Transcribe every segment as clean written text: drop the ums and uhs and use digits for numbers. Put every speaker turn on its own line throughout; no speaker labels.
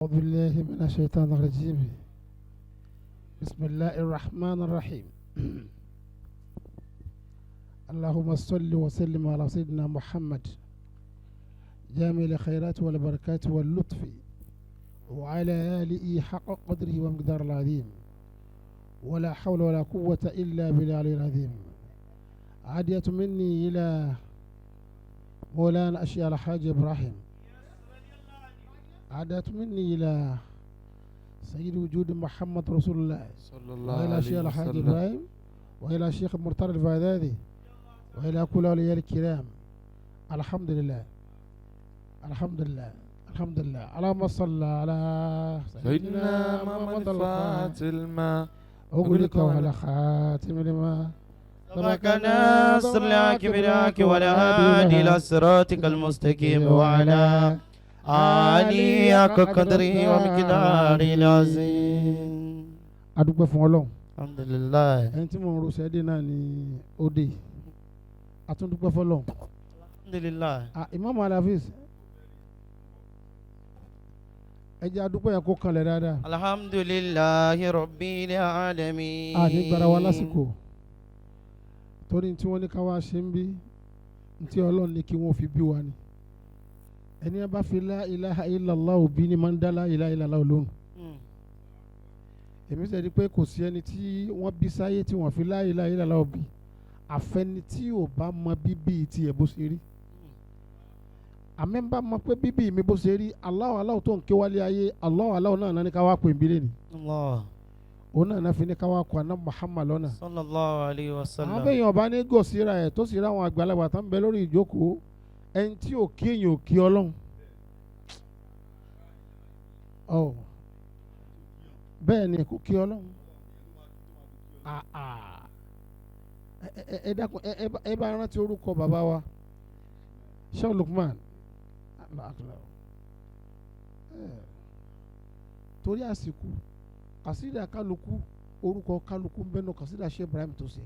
أعوذ بالله من الشيطان الرجيم. بسم الله الرحمن الرحيم. اللهم صل وسلم على سيدنا محمد جامع الخيرات والبركات واللطف، وعلى آله حق قدره ومقدار العظيم، ولا حول ولا قوة إلا بالله العظيم. عادية مني إلى مولانا أشياء الحاج إبراهيم، عادت مني إلى سيد وجود محمد رسول الله
صلى الله
وإلى
عليه
شيخ الحاج
وسلم.
إبراهيم، وإلى شيخ مرتضى الفادادي، وإلى كل أولياء الكرام. الحمد لله، الحمد لله، الحمد لله. اللهم صل على
سيدنا محمد الفاتح لما
أغلق وعلى خاتم لما
سبق ناصر لك بالحق والهادي إلى صراطك المستقيم وعلى آله حق قدره ومقداره العظيم.
Adúpẹ́ fún Ọlọ́run.
الحمد لله.
Ẹni tí mo ń ro sẹ́dí náà ni ó dé. Àtúndúpẹ́ fọlọ́run.
الحمد لله.
Ah, Imam Alafis, ẹ jẹ́ adúpẹ́ yẹn kó kanlẹ̀ dáadáa.
الحمد لله رب العالمين.
A ní gbára wa lásìkò torí tí wọ́n ní ká wá ṣe ń bí tí Ọlọ́run ní kí wọ́n fi bí wa ni. Ẹni a bá fi la ilaha illallah òbí ni máa ń dá la ilaha illallah lóhùn. Èmi sọ di pé kò sí ẹni tí wọ́n bí sáyé tí wọ́n fi la ilaha illallah òbí, àfẹni tí ò bá mọ bíbí tiẹ̀ bó ṣe rí. Àmì ń bá mọ pé bíbí mi bó ṣe rí, Allahu Allahu tó ń ké wálé ayé, Allahu Allahu náà náà ní ká wá pè ń bí lẹ́nu.
الله.
Òun náà náà fi ní ká wá kọ àná Muhammad lọ́nà.
صلى الله عليه
Àwọn
وسلم.
bẹ́yìn ọba ní gòsíra ẹ̀ tó sì rí àwọn àgbàlagbà tó ń bẹ lórí ìjókòó, ẹni tí ò kí èèyàn ò kí Ọlọ́run. Ọ bẹ́ẹ̀ ni, kò kí Ọlọ́run. Ah, ah. Ẹ dákun, ẹ bá rántí orúkọ bàbá wa Sheikh Lukman. Allah akbar. Torí àsìkò, kàsídà kálukú, orúkọ kálukú ń bẹnu kàsídà Sheikh Ibrahim tó ṣe.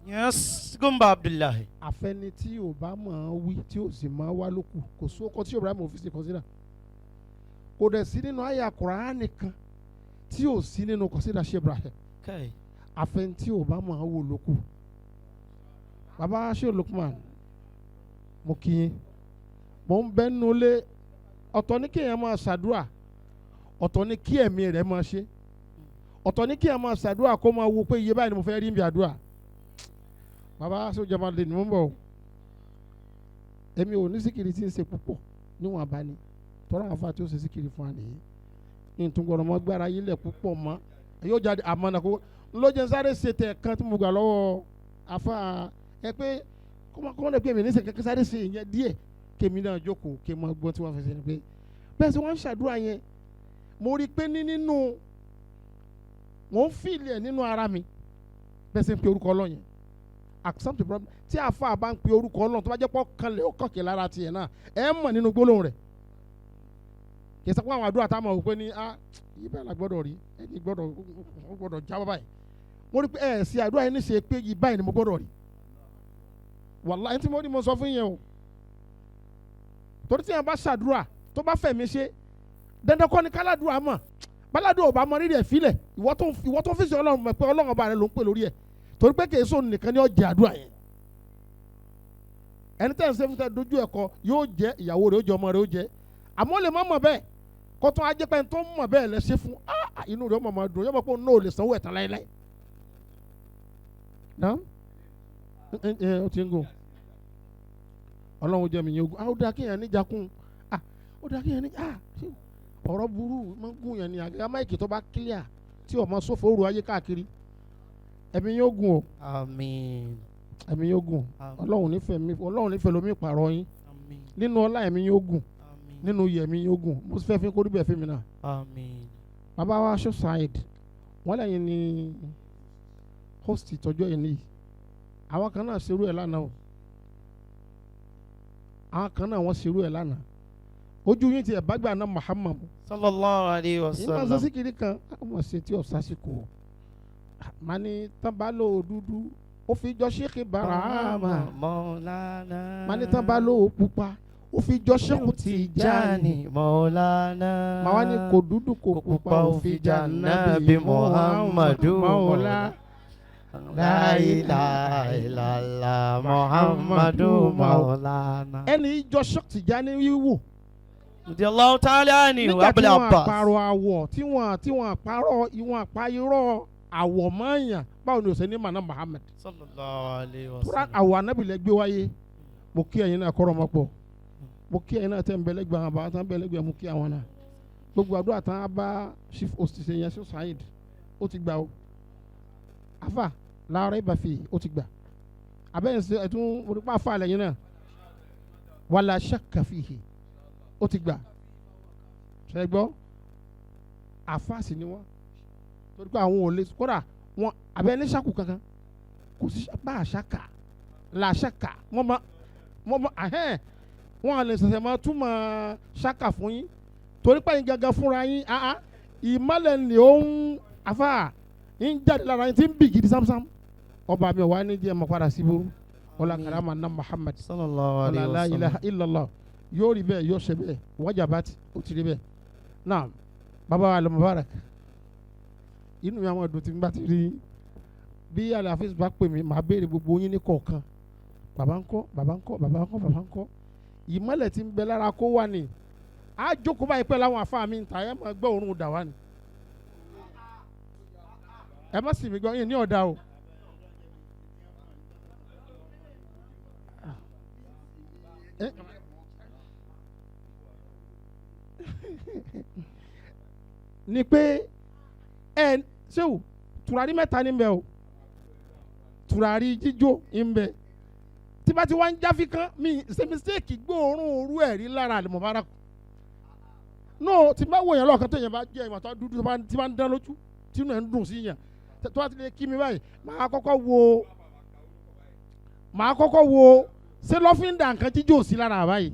Yes, Gumba Abdullahi.
Àfẹni tí ò bá mọ̀ ọ́n wí tí ò sì mọ̀ ọ́n wá lókù, kò sóko tí Ibrahim ò fi ṣe kọsídà. Kò dẹ̀ sí nínú àyà Kùránì kan tí ò sí nínú kọsídà Sheikh Ibrahim.
Okay.
Àfẹni tí ò bá mọ̀ ọ́n wò lókù. Bàbá Sheikh Lukman, mo kí yín. Mo ń bẹ́ nínú ilé. Ọ̀tọ̀ ní kéèyàn máa ṣàdúrà, ọ̀tọ̀ ní kí ẹ̀mí rẹ̀ máa ṣe, ọ̀tọ̀ ní kéèyàn máa ṣàdúrà kó máa wo pé iye báyìí ni mo fẹ́ rí níbi àdúrà. Bàbá sójà máa lè ní mò ń bọ̀ o. Èmi ò ní síkìrì tí ń ṣe púpọ̀ níwọ̀n abáni tọ́lá àwọn afa tí ó ṣe síkìrì fún wa nìyí ní ìtúngbọ̀rọ̀ mọ́ gbára yílẹ̀ púpọ̀ mọ́ yóò jáde àmọ́ kó ńlọ́jẹ́ sáré ṣe tẹ̀ kan tí mo gbà lọ́wọ́ afa ẹ pé kọ́mọ lè pé mi ní sè kẹ́kẹ́ sáré ṣe ìyẹn díẹ̀, kémi náà jókòó kí n máa gbọ́ tí wọ́n fẹ́ ṣe ni pé bẹ́ẹ̀ sì wọ́n ń ṣàdúrà yẹn. Mo rí i pé ní nínú mò ń fìlì ẹ̀ nínú ara mi bẹ́ẹ̀ sì ń pe orúkọ Ọlọ́run yẹn. Accept the problem tí àfa bá ń pe orúkọ Ọlọ́run, tó bá jẹ́ pọ́ kanlẹ̀ ó kọ̀kẹ́ lára tiẹ̀ náà, ẹ̀ mọ̀ nínú gbólóhùn rẹ̀. Kì í sọ pé àwọn àdúrà tá a mọ̀ wò pé ní ah, yìí bẹ́ẹ̀ la gbọ́dọ̀ rí, ẹni gbọ́dọ̀ ó gbọ́dọ̀ jábọ́ báyìí. Mo rí pé ẹ̀ sí àdúrà yẹn ní ṣe pé yìí báyìí ni mo gbọ́dọ̀ rí. Wàláhì, ẹni tí mo ní mo sọ fún yẹn o, torí tí yẹn bá ṣàdúrà tó bá fẹ̀mí ṣe, dandan kọ́ ni káládùá mọ̀. Báládùá ò bá mọ rírì ẹ̀ filẹ̀, ìwọ tó fi ṣe Ọlọ́run mọ̀ pé Ọlọ́run ọba rẹ ló ń pè lórí ẹ̀, torí pé kì í sóun nìkan ni ó jẹ àdúrà yẹn. Ẹni tẹ́ ń ṣe fún tẹ́ dojú ẹ̀ kọ yóò jẹ́ ìyàwó rẹ̀, ó jẹ́ ọmọ rẹ̀, ó jẹ́, àmọ́ ó lè má mọ̀ bẹ́ẹ̀ kó tún ajẹ́ pé ẹni tó ń mọ̀ bẹ́ẹ̀ lẹ ṣe fún. Ah, inú rẹ̀ ó mọ̀ máa dùn, yóò mọ̀ pé òun náà ò lè sanwó ẹ̀ tán láéláé. Náà ẹ ẹ ó ti ń gùn. Ọlọ́run jẹ́ mi yẹn ogun. Ah, ó dáa kéèyàn níjà kún. Ah, ó dáa kéèyàn ní. Ah, ṣé ọ̀rọ̀ burú máa ń gùn yẹn ni? Àgàgà mic tó bá clear tí ò máa sófo òru ayé káàkiri. Ẹ̀mí yóò gùn o.
Àmín.
Ẹ̀mí yóò gùn.
Àmín.
Ọlọ́run nífẹ̀ẹ́ mi, Ọlọ́run nífẹ̀ẹ́ lomi pààrọ̀ yín.
Àmín.
Nínú ọlá, ẹ̀mí yóò gùn.
Àmín.
Nínú iyì, ẹ̀mí yóò gùn. Mo sì fẹ́ fi kórìí bẹ́ẹ̀ fún mi náà.
Àmín.
Bàbá wa aṣọ Saheed, wọ́n lẹ́yìn ní host ìtọ́jú ẹ̀ níyì. Àwọn kan náà ṣerú ẹ̀ lánàá o. Àwọn kan náà wọ́n ṣerú ẹ̀ lánàá. Ojú yín ti ẹ̀ bá gbà náà Muhammad mu.
صلى الله عليه
Yìí máa ṣe
وسلم.
síkiri kan àwọn ṣe tí ọ̀sá sì kù. Màá ní tán bá lò ó dúdú, ó fi jọ Sheikh Barahama.
مولانا.
Màá ní tán bá lò ó pupa. Ó fi jọ Ṣéhù Tìjàní
Maulana.
Màá wá ní kò dúdú kò pupa, ó fi jà nábì
Muhammadu
Maula.
La ilaha illallah Muhammadu Maulana.
Ẹni jọ Ṣéhù Tìjàní wíwò.
Radiyallahu ta'ala anhu
Nígbà tí
Abul
wọ́n
Abbas.
àparò àwọ̀ tí wọ́n àparò ìwọ̀n àpá irọ́ àwọ̀ mọ́ọ̀yàn, báwo ni òsè ní màná Muhammad?
Sallallahu alayhi wa
Tura
sallam.
àwọ̀ anábìlẹ̀ gbé wáyé. Mo kí ẹ̀yin náà kọ́rọ̀ mọ́ pọ̀. Mo kí ẹ̀yin náà tẹ́ ń bẹ́lẹ́gbẹ̀, àwọn bàbá tẹ́ ń bẹ́lẹ́gbẹ̀, mo kí àwọn náà. Gbogbo àdúrà tán á bá chief host ṣe yẹn, sí Saheed, ó ti gbà o. Afa láàárọ̀ ìbàfẹ́, ó ti gbà. Abẹ́yẹn ṣe ẹ̀tún onípa afa lẹ́yìn náà, wàlà shakka fihi, ó ti gbà. Ṣe gbọ́, afa sì ni wọ́n, torí pé àwọn ò lè kódà wọn abẹ́ ní sàkù kankan kò sí bá a ṣàkà là ṣàkà. Wọ́n ma ahẹ́n, wọ́n lè ṣẹ̀ṣẹ̀ máa túmọ̀ ṣàkà fún yín, torí pé yín gangan fúnra yín, ah ìmọ̀lẹ̀ ni ó ń afa ń jáde lára yín tí ń bì gidi sámsám. Ọba mi ò wá ní díẹ̀ mọ̀ padà síbúrú ọlá
Àmín.
Karama na Muhammad.
Sallallahu
Ọlá
alayhi
la
wa sallam.
Ilaha illallah. Yóò rí bẹ́ẹ̀, yóò ṣe bẹ́ẹ̀, wajabat, ó ti rí bẹ́ẹ̀ náà. Baba wa Al-Mubarak, inú mi àwọn ọdún tí n bá ti rí bí Alhafiz bá pè mí, màá béèrè gbogbo yín ní kọ̀ọ̀kan. Bàbá ń kọ́, bàbá ń kọ́, bàbá ń kọ́, bàbá ń kọ́. Ìmọ̀lẹ̀ tí ń bẹ lára kó wà ní á jókòó báyìí pẹ́ láwọn afá mi ń ta, ẹ máa gbọ́ òórùn dà wá ni. Ẹ má sì mí gbọ́ yín ní ọ̀dà o. Ni pé ẹ ṣéwù, tùràrí mẹ́ta ní bẹ o. Tùràrí jíjó ń bẹ tí bá ti wá ń jáfi kán mi ṣe mistake gbóòórùn òru ẹ̀rí lára Al-Mubarak no. Tí bá wò yẹn lọ́ọ̀kan tó yẹn bá jẹ́ ìmọ̀ tó dúdú tí bá ń dán lójú, tí inú ẹ̀ ń dùn sí yẹn, tó bá ti lè kí mi báyìí, màá kọ́kọ́ wo ṣé lọ́fíńdà nǹkan jíjó sí lára báyìí,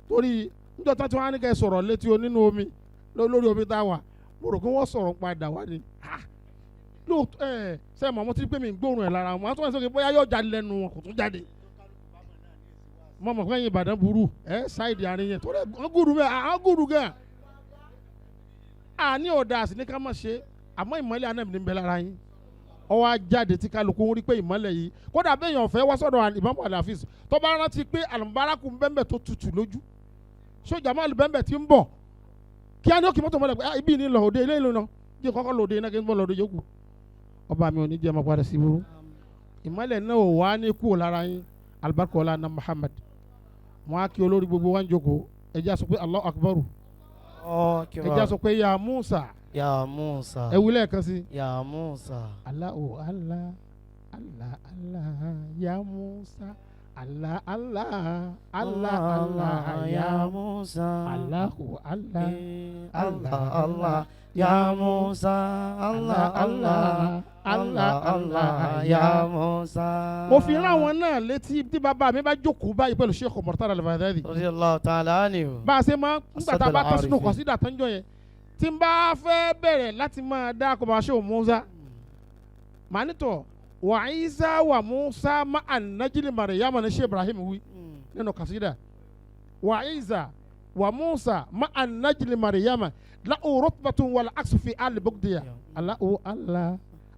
torí níjọ́ tó ti wá ní kẹ́ sọ̀rọ̀ létí o nínú omi lórí omi tá a wà, mo rò pé wọ́n sọ̀rọ̀ padà wá ni. Lóòótọ́ ẹ̀ ṣe mọ̀, mo ti pé mi ń gbóòórùn ẹ̀ lára wọn àtúnwọ̀n sókè, bóyá yóò jáde lẹ́nu wọn, kò tún jáde. Mo mọ̀ pé ẹ̀yin Ìbàdàn burú ẹ̀ ṣáìdì àárín yẹn, torí ẹ̀ gùrù bẹ́ẹ̀, à gùrù gan. Àní ọ̀dà àsì ní ká má ṣe, àmọ́ ìmọ̀lẹ̀ anẹ́bí ní bẹ lára yín, ọwọ́ ajáde tí kálukú ń rí pé ìmọ̀lẹ̀ yìí, kódà bẹ́ẹ̀ yàn fẹ́ wá sọ́dọ̀ Ìmáàmù Al-Hafiz, tó bá rántí pé Al-Mubaraku bẹ́ẹ̀ tó tutù lójú sójà máa lu bẹ́ẹ̀ tí ń bọ̀ kí á ní òkè mọ́tò mọ́lẹ̀ pé ibi ní lọ òde ilé ìlú náà jẹ́ kọ́kọ́ lòde iná kí n bọ́ lọ́dọ̀ yòókù. Ọba mi ò ní jẹ́ ọmọ padà sí burú. Ìmọ̀lẹ̀ náà ò wá ní kúrò lára yín. Alibarika ọlá na Muhammad. Wọn á kí olórí gbogbo wa ń jókòó. Ẹ jẹ́ á sọ pé Allahu Akbar. Ẹ jẹ́ á sọ pé ya Musa.
Ya Musa.
Ẹ wí lẹ́ẹ̀kan sí.
Ya Musa.
Allahu Allah Allah Allah ya Musa Allah Allah Allah Allah
ya Musa.
Allahu Allah.
Allah Allah ya Musa Allah Allah Allah Allah ya Musa.
Mo fi rán àwọn náà létí tí bàbá mi bá jókòó báyìí pẹ̀lú Sheikh Murtada Al-Baghdadi.
Radiyallahu ta'ala anhu.
Bá a ṣe máa ń gbà tá a bá tán sínú
Al-Arifin.
kọ̀sídà tó ń jọ yẹn, tí n bá fẹ́ bẹ̀rẹ̀ láti máa dá kó bá ṣe òun Musa, màá nítọ̀ wà Isa wà Musa má ànájílì Maryama ní ṣe Ibrahim wí nínú kọ̀sídà, wà Isa wà Musa má ànájílì Maryama lahu rutbatun wal aksu fi ali bugdiya. Allahu Allah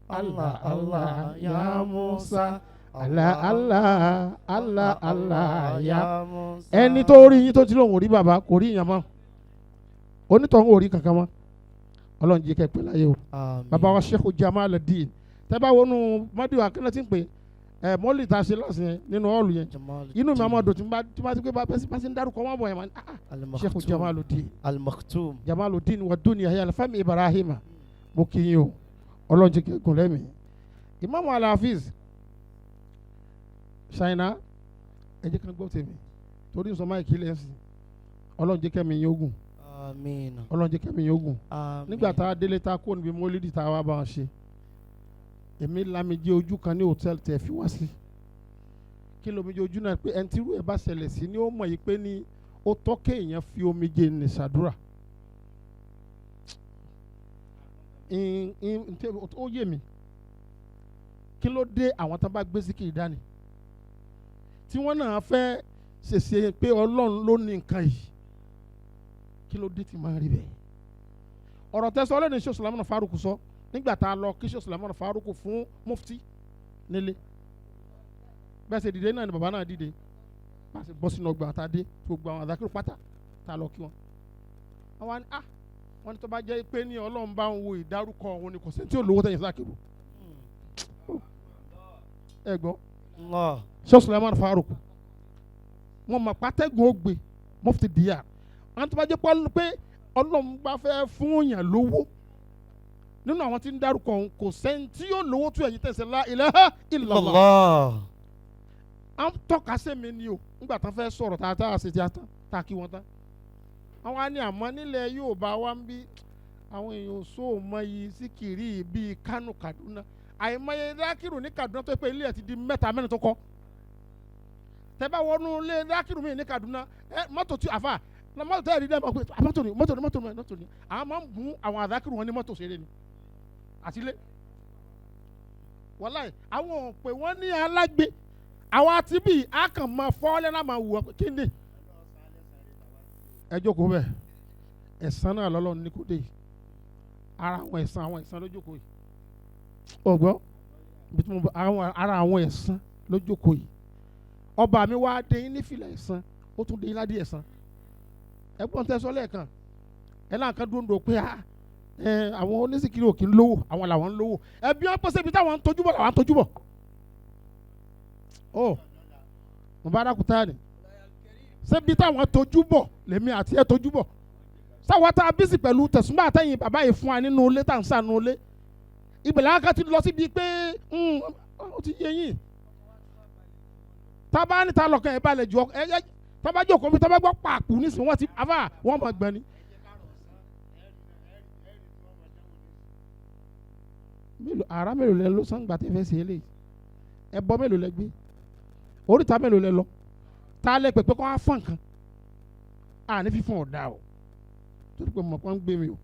Allah Allah ya Musa.
Allah Allah Allah Allah ya
Musa.
Ẹni tó rí yín tó ti lóun ò rí bàbá, kò rí ìyàn mọ́, onítọ̀hún ò rí kankan mọ́. Ọlọ́run jẹ́ kẹ́ pẹ́ láyé o.
Àmín.
Bàbá wa Sheikh Jamaluddin, tẹ́ bá wọnú mọ́dù akínà tí ń pè ẹ mọ́lì tá a ṣe lọ́sìn yẹn nínú ọ̀ọ́lù yẹn, inú mi àmọ́ dùn tí n bá ti pé bá bá ṣe ń dárúkọ wọn bọ̀ yẹn, ma ní ah, Sheikh Jamaluddin.
Al-Maktoum.
Jamaluddin wa dunya hiya alfami Ibrahima. Mo kí yín o, Ọlọ́run jẹ́ kẹ́ gùn lẹ́mìí. Imam Al-Hafiz Ṣáínà, ẹ jẹ́ ká gbọ́ tèmi torí nsọ máa kí lẹ́sìn. Ọlọ́run jẹ́ kẹ́mi yín ogun.
Àmín.
Ọlọ́run jẹ́ kẹ́mi yín ogun.
Àmín.
Nígbà tá a délé, tá a kó níbi mọ́lídì tá a wá bá wọn ṣe, èmi lamijé ojú kan ní hòtẹ́ẹ̀lì tẹ̀ fi wá sí. Kí lomijé ojú náà? Pé ẹni tí irú ẹ̀ bá ṣẹlẹ̀ sí ni ó mọ̀ yìí pé ní ó tọ́ kéèyàn fi omijé ní ṣàdúrà. Ó yé mi kí ló dé àwọn tó bá gbé síkìrì dání tí wọ́n náà fẹ́ Ṣèṣe pé Ọlọ́run ló ní nǹkan yìí, kí ló dé tí máa rí bẹ́ẹ̀? Ọ̀rọ̀ tẹ́sán ọlọ́run ṣe Sùlámánà Fárúkù sọ nígbà tá a lọ kí ṣe Sùlámánà Fárúkù fún mufti nílé, bẹ́ẹ̀ ṣe dìde náà ni bàbá náà dìde, bá a ṣe bọ́ sínú ọgbà tá a dé, gbogbo àwọn àdákìrò pátá tá a lọ kí wọn. Àwọn ni ah, wọ́n ní tó bá jẹ́ pé ní Ọlọ́run bá ń wo ìdárúkọ òun ni kò sí tí ò lówó tẹ̀yìn sákìrò. Ẹ gbọ́, ṣé Sùlámánà Fárúkù wọn mọ̀ pátẹ́gùn ó gbé mufti díà, wọn tó bá jẹ́ pé Ọlọ́run bá fẹ́ fún yàn lówó nínú àwọn tí ń dárúkọ òun, kò sẹ́ni tí yóò lówó tó ẹ̀yìn tẹ̀sán la ilaha illallah. À ń tọ́ka sí mi ni o, nígbà tán fẹ́ sọ̀rọ̀ tá a tá a ṣe ti a tán tá a kí wọn tán. Àwọn á ní àmọ́ nílẹ̀ Yorùbá wa ń bí àwọn èèyàn sóòmọ yìí síkìrì bíi Kánò, Kaduna, àìmọye dákìrù ní Kaduna tó pé ilé ẹ̀ ti di mẹ́ta mẹ́rin tó kọ́. Tẹ́ bá wọnú ilé dákìrù mi ní Kaduna, ẹ mọ́tò tí àfà mọ́tò tẹ́ ẹ̀ rí dẹ́gbà pé mọ́tò ni mọ́tò ni mọ́tò ni mọ́tò ni, àwọn máa ń bùn àwọn àdákìrù wọn ní mọ́tò ṣeré ni àtìlé. Wàláì àwọn ò pè wọ́n ní alágbe, àwọn àti bíi a kàn máa fọ́ lẹ́nà máa wù ọ́ kí ni. Ẹ jókòó bẹ́ẹ̀, ẹ̀san náà lọ́lọ́run ní kó dé yìí, ara àwọn ẹ̀san, àwọn ẹ̀san ló jókòó yìí. Ọ̀gbọ́n bí mo ara àwọn ẹ̀san ló jókòó yìí. Ọba mi wá dé yín ní fìlà ẹ̀san, ó tún dé yín ládìí ẹ̀san. Ẹ̀gbọ́n tẹ́ sọ lẹ́ẹ̀kan, ẹ̀ náà kan dúró pé àwọn onísìkiri ò kí ń lówó, àwọn làwọn ń lówó. Ẹbí wọn pèsè ibi táwọn ń tójú bọ̀ làwọn ń tójú bọ̀. Ó Mubaraku ni ṣébi táwọn tójú bọ̀ lèmi àti ẹ̀ tójú bọ̀. Sáwọn tá a bísí pẹ̀lú tẹ̀sùnbà àtẹ̀yìn bàbá yìí fún wa nínú ilé tá à ń sànú ilé. Ìbẹ̀lẹ̀ aka ti lọ síbi pé ó ti yé yín. Tábà níta lọ́kàn ẹ̀ balẹ̀ jù ẹ ẹ tábà jókòó mi tábà gbọ́ pààkù nísìnyí wọ́n ti àfà wọ́n mọ̀ gbẹ́ni. Mélòó ara mélòó lẹ ló sàngbà tẹ fẹ́ ṣe eléyìí? Ẹbọ mélòó lẹ gbé? Oríta mélòó lẹ lọ? Tá a lẹ pẹpẹ kọ́ á fọ́n nǹkan? À ní fífún ọ̀dà o, torí pé mọ̀ kàn ń gbé mi o.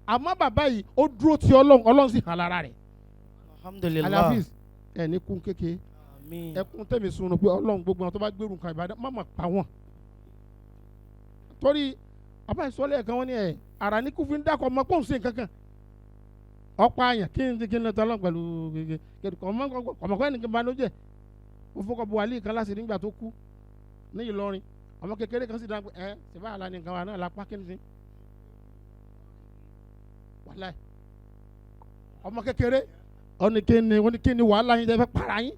Àmọ́ bàbá yìí ó dúró ti Ọlọ́run, Ọlọ́run sì hàn lára rẹ̀.
Alhamdulillah.
Alhafiz ẹ̀ ní kún kékeré, ẹkún tẹ̀mí sunu pé Ọlọ́run gbogbo àwọn tó bá gbèrú nǹkan Ìbàdàn má mà pa wọ́n. Torí bàbá yìí sọ́lẹ̀ kan wọ́n ní ẹ̀ ara ní kúfin dákọ̀ ọmọ pọ́ùn sí nǹkan kan. Ọ̀pọ̀ àyàn kí n kí n lọ tọ́lọ́ pẹ̀lú gègé ọmọkọ́ ẹnìkan bá ló jẹ́. Ó fọkọ̀ bu wàlíì kan láti nígbà tó kú ní Ìlọrin, ọmọ kékeré kan sì dáa pé ẹ ṣèbá àlà ni nǹkan wa náà lápá kí ni sí. Wàláì ọmọ kékeré ọ̀nìkíni oníkíni wàhálà yín tẹ́ fẹ́ para yín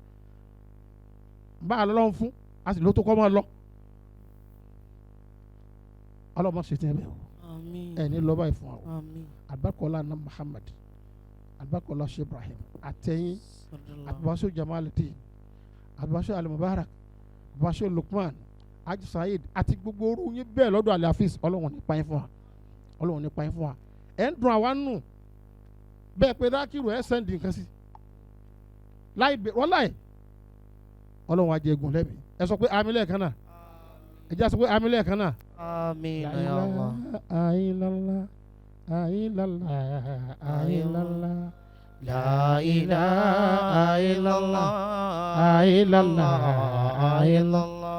bá a lọ́lọ́run fún a sì ló tó kọ́ mọ́ ọ lọ. Ọlọ́mọ ṣe tiẹ̀ bẹ́ẹ̀ o, ẹ̀ ní lọ́ba ìfún wa o. Àbákọ́lá na Muhammad, àbákọ́lá ṣe Ibrahim àtẹ̀yìn, àbáṣe Jamaluddin, àbáṣe Al-Mubarak, àbáṣe Lukman, Haji Saheed àti gbogbo orú yín bẹ́ẹ̀ lọ́dọ̀ Alhafiz. Ọlọ́run nípa yín fún wa, Ọlọ́run nípa yín fún wa. Ẹ̀ ń dùn àwa nù bẹ́ẹ̀ pé dákìrò ẹ̀ sẹ́ndì nǹkan sí láì bẹ̀ wọ́n láì. Ọlọ́run á jẹ egun lẹ́bi. Ẹ sọ pé àmín lẹ́ẹ̀kan náà, ẹ jẹ́ sọ pé àmín lẹ́ẹ̀kan náà.
Àmín ya Allah.
Àyìnlá àyìnlá àyìnlá
La ilaha illallah.
Àyìnlá
Illallah.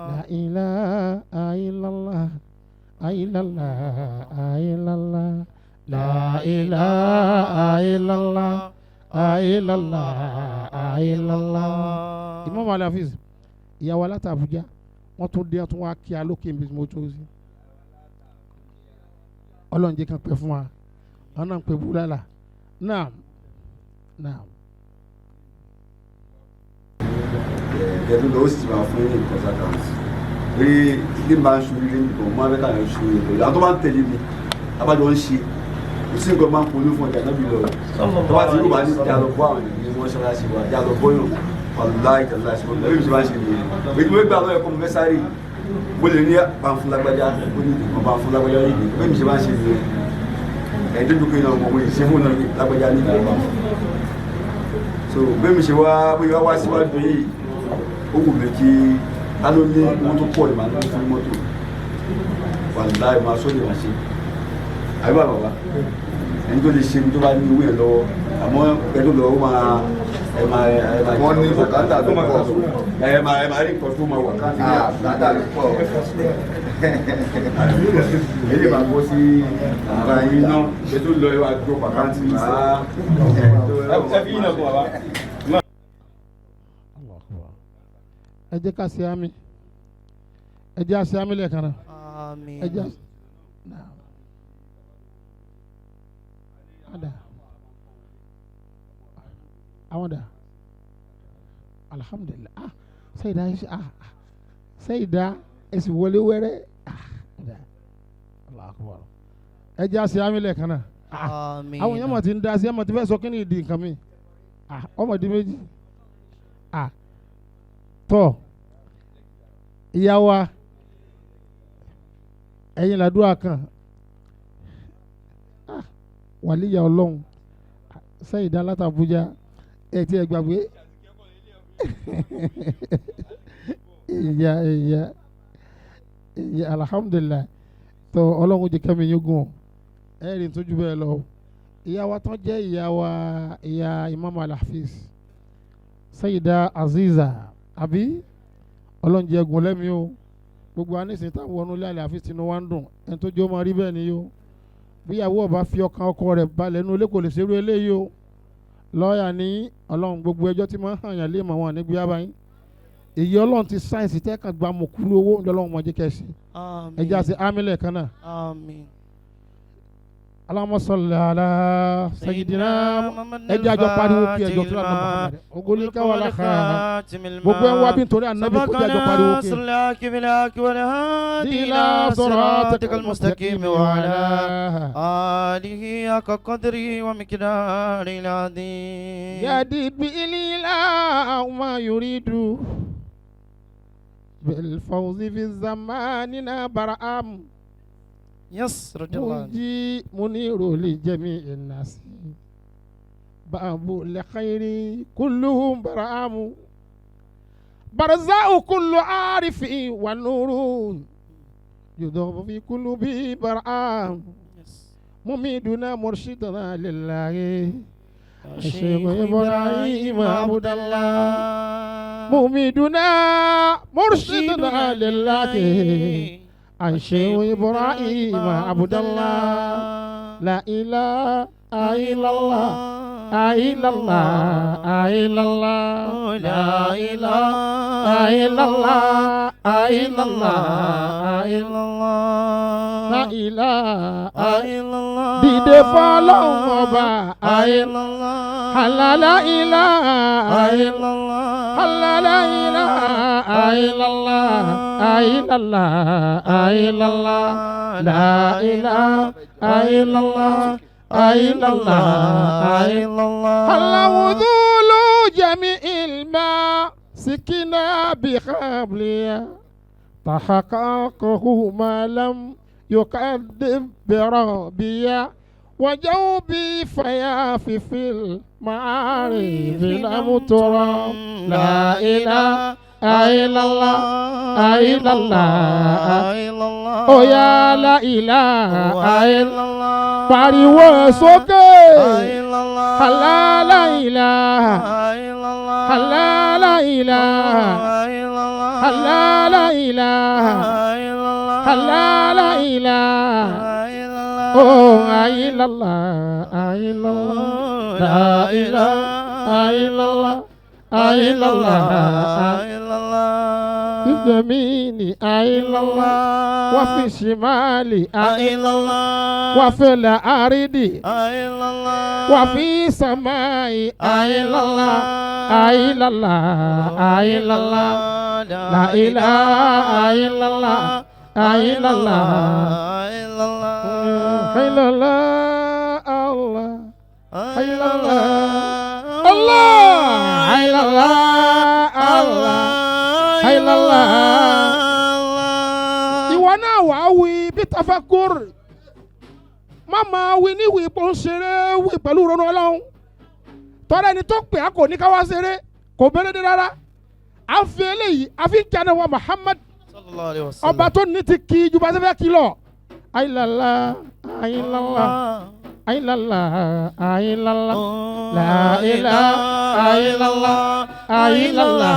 La ilaha illallah àyìnlá àyìnlá La ilaha illallah àyìnlá àyìnlá. Imam Alhafiz, ìyàwó aláta Àbújá, wọ́n tún dé, tún wá kí alókè níbi tí mo tó sí. Ọlọ́run jẹ́ kan pẹ́ fún wa, wọn náà ń pè búlálà náà náà.
Kẹtù lọ ó sì ti máa fún yín nǹkan sàkàǹtì pé ilé máa ń ṣoríire nìkan máa ń fẹ́ káyọ̀ ṣoríire pẹ̀lú àwọn tó bá ń tẹ̀lé mi abájọ ń ṣe kò sí nǹkan máa ń polú fún ọjà náà bí lọ tó bá ti rú bá ní ìjà lọ bọ́ àwọn ènìyàn ní mọ́ṣáláṣí wa ìjà lọ bọ́yàn wàláì tàlá ṣe mọ́ ẹbí mi ṣe máa ń ṣe nìyẹn pé kí wọ́n gbà lọ́yẹ̀ kọ́ mo fẹ́ sáré mo lè ní bá ń fún lágbájá ó ní ìdìbò bá ń fún lágbájá ní ìdìbò bí mi ṣe máa ń ṣe nìyẹn ẹ̀ tó dúkìá náà mo ṣe fún náà lágbájá ní ìdìbò so bí mi ṣe wá bóyá wá síwájú yìí ó wù mí kí ta ló ní owó tó pọ̀ ìmọ̀ àti fún mọ́tò wàláì máa sóde wá sí Àbí bàbá ẹni tó lè ṣe ni tó bá ní owó yẹn lọ́wọ́, àmọ́ ẹ tó lọ ó máa ẹ máa ẹ máa
Wọ́n ní bùkátà tó pọ̀.
Ẹ máa rí nǹkan tó máa wà káàkiri.
Ah, bùkátà ló pọ̀.
Èyí máa bọ́ sí ara yín náà, ẹ tó lọ ẹ wá gbọ́ pàkántì máa
Ẹ fi yín náà kún bàbá.
Allahu Akbar. Ẹ jẹ́ ká ṣe àmì, ẹ jẹ́ àṣẹ àmì lẹ́ẹ̀kan náà.
Àmín.
Ẹ jẹ́ àṣẹ. Naam. Ada. Àwọn dà. Alhamdulillah. Ah, Sayida ah, ah. Sayida ẹ sì wọlé wẹ́rẹ́. Ah, ada. Allahu Akbar. Ẹ jẹ́ àṣẹ àmì lẹ́ẹ̀kan náà. Ah,
Àmín.
àwọn èèyàn mọ̀ ti ń da sí, ẹ̀ mọ̀ ti fẹ́ sọ kí ni ìdí nǹkan mi. Ah, ọmọdé méjì. Ah, tọ́ ìyá wa, ẹ̀yin làdúrà kan. Ah, wàlíyà ọlọ́run Sayida látàbújá, ẹ ti ẹ gbàgbé ìyá ìyá ìyá. Alhamdulilah. Tó ọlọ́run jẹ́ kẹ́mi yín gùn, ẹ rìn tó ju bẹ́ẹ̀ lọ. Ìyá wa tán jẹ́ ìyá wa, ìyá Imam Alhafiz Sayida Aziza, àbí ọlọ́run jẹ́ gùn lẹ́mi o. Gbogbo anísìn táwọn wọnú ilé Alhafiz tinú wa ń dùn, ẹni tó jẹ́ ó máa rí bẹ́ẹ̀ ni yó. Bíyàwó ọba fi ọkàn ọkọ rẹ̀ balẹ̀ nínú ilé, kò lè ṣerú eléyìí o. Lọ́ọ̀yà ní ọlọ́run, gbogbo ẹjọ́ tí máa ń hàn yàn lé mọ̀ wọn nígbé abáyín. Èyí ọlọ́run ti sáyẹ̀nsì tẹ́kàn gba mọ̀kúrú owó ní ọlọ́run mọ̀jẹ́ kẹ́sì.
Àmín.
Ẹjẹ́ àti amílẹ̀ kan náà.
Àmín.
Allahumma salli ala sayyidina. Ẹ jẹ́ àjọ pariwo kí ẹjọ́ tó lànà Muhammad ogolika wàlá kha gbogbo ẹ̀ ń wá bí nítorí ànábì kó jẹ́ àjọ pariwo kí.
إلى صراطك المستقيم وعلى آله حق قدره ومقداره العظيم.
يهدي بالإله ما يريد بالفوز في زماننا برأم.
يس رضي الله عنه.
منجي منير لجميع الناس، باب الخير كلهم برأم، برزاء كل عارف ونور يذوب في قلوبه برأم.
يس.
مميدنا مرشدنا لله الشيخ إبراهيم عبد الله، مميدنا مرشدنا لله الشيخ إبراهيم عبد الله. لا إله إلا الله، إلا الله، إلا الله.
لا إله
إلا الله، إلا الله،
إلا الله.
لا إله
إلا الله.
Dìde fọlọ́hún ọba.
إلا الله.
Àlàlá ilá
إلا الله.
Àlàlá ilá illallah, illallah, illallah. La ilaha illallah, illallah.
إلا الله.
الوذول جميع الماء سكنا بقبلها تحققه ما لم يكذب بربيا وجوبي فيافي في المعارف لم ترى. لا إله إلا الله، إلا الله.
إلا الله.
Oh ya la ilaha
إلا الله.
pariwo sókè.
إلا الله.
Allah la ilaha.
إلا الله.
Allah la ilaha.
إلا الله.
Allah la ilaha.
إلا الله.
Allah la ilaha.
إلا الله.
Oh illallah, illallah. La ilaha illallah, illallah.
إلا الله.
في اليمين illallah وفي الشمال
إلا الله.
وفي الأرض
إلا الله.
وفي السماء illallah, illallah, illallah. لا إله إلا الله، إلا الله.
إلا الله.
إلا الله، الله.
إلا الله.
الله إلا الله، الله إلا الله. Ìwọ náà wàá wí bí tafakur, má máa wí níwì pé ó ń ṣeré, wí pẹ̀lú ronú ọlọ́run tọ́lá ẹni tó pè á kò ní ká wá ṣeré, kò bẹ̀rẹ̀ dé rárá. À ń fi eléyìí a fi ń jáde wa Muhammad
Sallallahu alaihi wasallam.
ọba tó ní ti kí ju bá ṣe fẹ́ kí lọ. Ayilala ayilala ayilala ayilala la ilaha illallah ayilala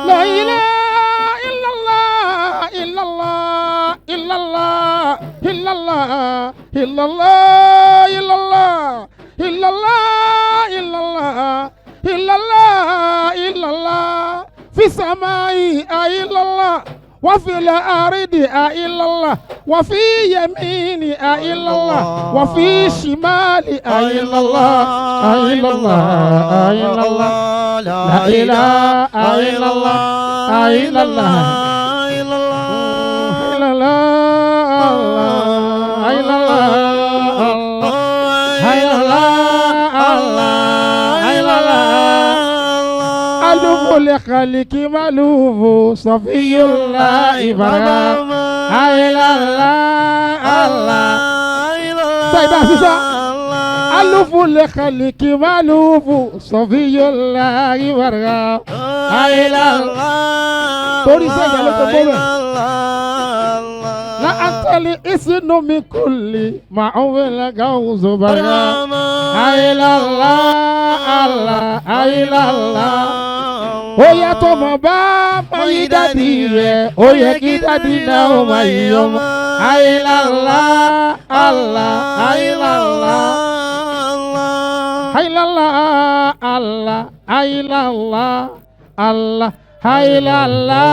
la ilaha illallah illallah illallah illallah illallah illallah illallah illallah illallah illallah fi samai illallah wa fil ardi illallah wa fi yamini illallah wa fi shimali illallah illallah illallah la ilaha illallah illallah لخلق مألوف صفي الله برا الله الله سيدة سيسا ألوف لخلق مألوف صفي الله برا الله torí sẹ́yìn ló tó bọ́rẹ̀. La antali isinu min kulli ma òun gawuzu bara. Ayilala Allah ayilala. Ó yẹ tọmọ bá máa yí dádì rẹ̀, ó yẹ kí dádì náà ó máa yí ọmọ. Ayilala Allah ayilala. Ayilala Allah ayilala Allah. Hailala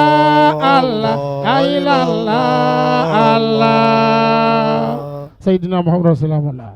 Allah hailala Allah Sayyidina Muhammad sallallahu alaihi.